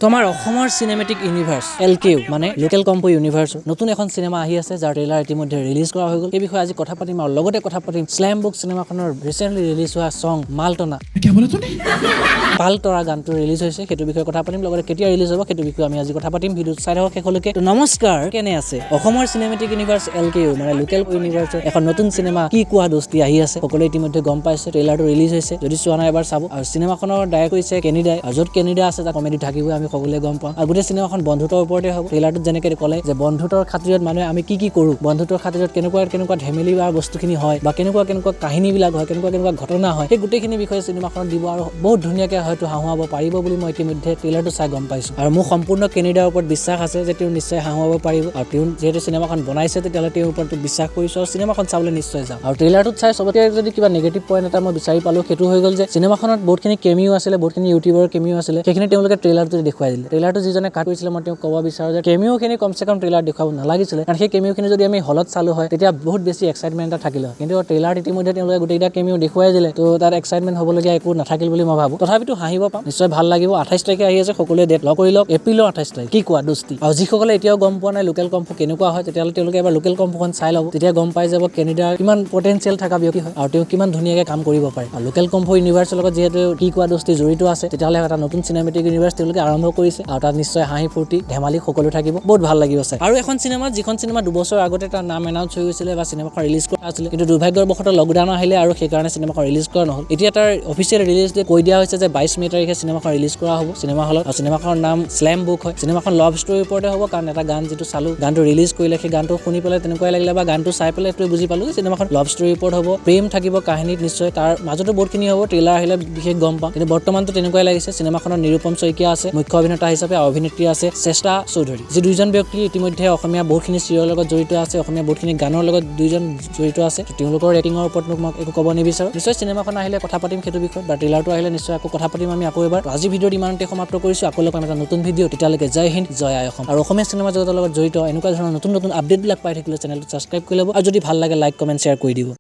তো আমাৰ অসমৰ চিনেমেটিক ইউনিভাৰ্ছ এলকেইউ, মানে লোকেল কম্পো ইউনিভাৰ্ছৰ নতুন এখন চিনেমা আহি আছে, যাৰ ট্ৰেইলাৰ ইতিমধ্যে ৰিলিজ কৰা হৈ গ'ল। সেই বিষয়ে আজি কথা পাতিম আৰু লগতে কথা পাতিম শ্লেম বুক চিনেমাখনৰ ৰিচেণ্টলি ৰিলিজ হোৱা ছং মালটনা क्या बोला तूने? পালতৰা গানটো ৰিলিজ হৈছে, সেইটো বিষয়ে কথা পাতিম। লগতে কেতিয়া ৰিলিজ হ'ব, সেইটো বিষয়ে আমি আজি কথা পাতিম। ভিডিঅ'টো চাই থাকক শেষলৈকে। তো নমস্কাৰ, কেনে আছে? অসমৰ চিনেমেটিক ইউনিভাৰ্ছ এলকেইউ, মানে লোকেল ইউনিভাৰ্ছৰ এখন নতুন চিনেমা কি কোৱা দোস্তি আহি আছে। সকলোৱে ইতিমধ্যে গম পাইছে, ট্ৰেইলাৰটো ৰিলিজ হৈছে। যদি চোৱা নাই, এবাৰ চাব। আৰু চিনেমাখনৰ ডাইৰেক্ট কৰিছে কেনিডাই আৰু য'ত কেনিডা আছে, তাত কমেডি থাকিবই, আমি সকলোৱে গম পাওঁ। আৰু গোটেই চিনেমাখন বন্ধুত্বৰ ওপৰতে হ'ব। ট্ৰেইলাৰটোত যেনেকৈ ক'লে যে বন্ধুত্বৰ খাতিৰত মানুহে আমি কি কি কৰোঁ, বন্ধুত্বৰ খাতিৰত কেনেকুৱা কেনেকুৱা ধেমেলি বা বস্তুখিনি হয় বা কেনেকুৱা কেনেকুৱা কাহিনীবিলাক হয়, কেনেকুৱা কেনেকুৱা ঘটনা হয়, সেই গোটেইখিনি বিষয়ে চিনেমাখনত দিব আৰু বহুত ধুনীয়াকৈ হয়তো হাঁহুৱাব পাৰিব বুলি মই ইতিমধ্যে ট্ৰেইলাৰটো চাই গম পাইছোঁ। আৰু মোৰ সম্পূৰ্ণ কেনিডাৰ ওপৰত বিশ্বাস আছে যে তেওঁ নিশ্চয় হাঁহুৱাব পাৰিব। আৰু তেওঁ যিহেতু চিনেমাখন বনাইছে, তেতিয়াহ'লে তেওঁৰ ওপৰত বিশ্বাস কৰিছোঁ আৰু চিনেমাখন চাবলৈ নিশ্চয় যাম। আৰু ট্ৰেইলাৰটোত চাই চবতকৈ যদি কিবা নিগেটিভ পইণ্ট এটা মই বিচাৰি পালোঁ, সেইটো হৈ গ'ল যে চিনেমাখনত বহুতখিনি কেমিও আছিলে, বহুতখিনি ইউটিউবৰ কেমিও আছিলে। সেইখিনি তেওঁলোকে ট্ৰেইলাৰটো দেখুৱাই দিলে। ট্ৰেইলাৰটো যিজনে কাট কৰিছিলে, মই তেওঁক ক'ব বিচাৰোঁ যে কেমিওখিনি কমচে কম ট্ৰেইলাৰ দেখুৱাব নালাগিছিলে, কাৰণ সেই কেমিওখিনি যদি আমি হলত চালোঁ হয়, তেতিয়া বহুত বেছি এক্সাইটমেণ্ট এটা থাকিলে হয়। কিন্তু ট্ৰেইলাৰত ইতিমধ্যে তেওঁলোকে গোটেইকেইটা কেমিও দেখুৱাই দিলে, তো তাত এক্সাইটমেণ্ট হ'বলগীয়া একো নাথাকিল বুলি মই ভাবোঁ। তথাপিতো হাঁহিব পাম, নিশ্চয় ভাল লাগিব। 28 তাৰিখে আহি আছে, সকলোৱে ডেট লক কৰি লওক, এপ্ৰিলৰ 28 তাৰিখ, কি কোৱা দোস্তি। আৰু যিসকলে এতিয়াও গম পোৱা নাই লোকেল কম্ফু কেনেকুৱা হয়, তেতিয়াহ'লে তেওঁলোকে এবাৰ লোকেল কম্ফুখন চাই ল'ব। তেতিয়া গম পাই যাব কেনিডাৰ কিমান পটেঞ্চিয়েল থকা ব্যক্তি হয় আৰু তেওঁ কিমান ধুনীয়াকৈ কাম কৰিব পাৰে। আৰু লোকেল কম্ফু ইউনিভাৰ্ছৰ লগত যিহেতু কি কোৱা দোস্তি জড়িত আছে, তেতিয়াহ'লে এটা নতুন চিনেমেটিক ইউনিভাৰ্ছ তেওঁলোকে আৰম্ভ কৰিছে আৰু তাত নিশ্চয় হাঁহি ফূৰ্তি ধেমালি সকলো থাকিব, বহুত ভাল লাগিব চাই। আৰু এখন চিনেমা, যিখন চিনেমা 2 বছৰ আগতে তাৰ নাম এনাউন্স হৈ গৈছিলে বা চিনেমাখন ৰিলিজ কৰা আছিলে, কিন্তু দুৰ্ভাগ্যবশতঃ লকডাউন আহিলে আৰু সেইকাৰণে চিনেমাখন ৰিলিজ কৰা নহ'ল। এতিয়া তাৰ অফিচিয়েল ৰিলিজ ডেট কৈ দিয়া হৈছে যে 22 মে' তাৰিখে চিনেমাখন ৰিলিজ কৰা হ'ব চিনেমা হলত। আৰু চিনেমাখনৰ নাম শ্লেম বুক হয়। চিনেমাখন লাভ ষ্টৰীৰ ওপৰতে হ'ব, কাৰণ এটা গান যিটো চালোঁ, গানটো ৰিলিজ কৰিলে, সেই গানটো শুনি পেলাই তেনেকুৱাই লাগিলে বা গানটো চাই পেলাই এইটোৱে বুজি পালোঁ যে চিনেমাখন লাভ ষ্টৰীৰ ওপৰত হ'ব। প্ৰেম থাকিব কাহিনীত নিশ্চয়, তাৰ মাজতো বহুতখিনি হ'ব। ট্ৰেইলাৰ আহিলে বিশেষ গম পাম, কিন্তু বৰ্তমানটো তেনেকুৱাই লাগিছে। চিনেমাখনত নিৰুপম শইকীয়া আছে মুখ্য অভিনেতা হিচাপে আৰু অভিনেত্ৰী আছে চেষ্টা চৌধুৰী। যি দুইজন ব্যক্তি ইতিমধ্যে অসমীয়া বহুতখিনি চিৰিয়েলৰ লগত জড়িত আছে, অসমীয়া বহুতখিনি গানৰ লগত দুইজন জড়িত আছে। তো তেওঁলোকৰ এক্টিঙৰ ওপৰত মই একো ক'ব নিবিচাৰোঁ। নিশ্চয় চিনেমাখন আহিলে কথা পাতিম সেইটো বিষয়ত বা ট্ৰেইলাৰটো আহিলে নিশ্চয় আকৌ কথা পাতিম আমি আকৌ এবাৰ। তো আজি ভিডিঅ'ত ইমানতে সমাপ্ত কৰিছোঁ। আকৌ লগ পাম এটা নতুন ভিডিঅ'। তেতিয়ালৈকে জয় হিন্দ, জয় আই অসম। আৰু অসমীয়া চিনেমা জগতৰ লগত জড়িত এনেকুৱা ধৰণৰ নতুন নতুন আপডেটবিলাক পাই থাকিলে চেনেলটো ছাবস্ক্ৰাইব কৰি ল'ব আৰু যদি ভাল লাগে, লাইক, কমেণ্ট, শ্বেয়াৰ কৰি দিব।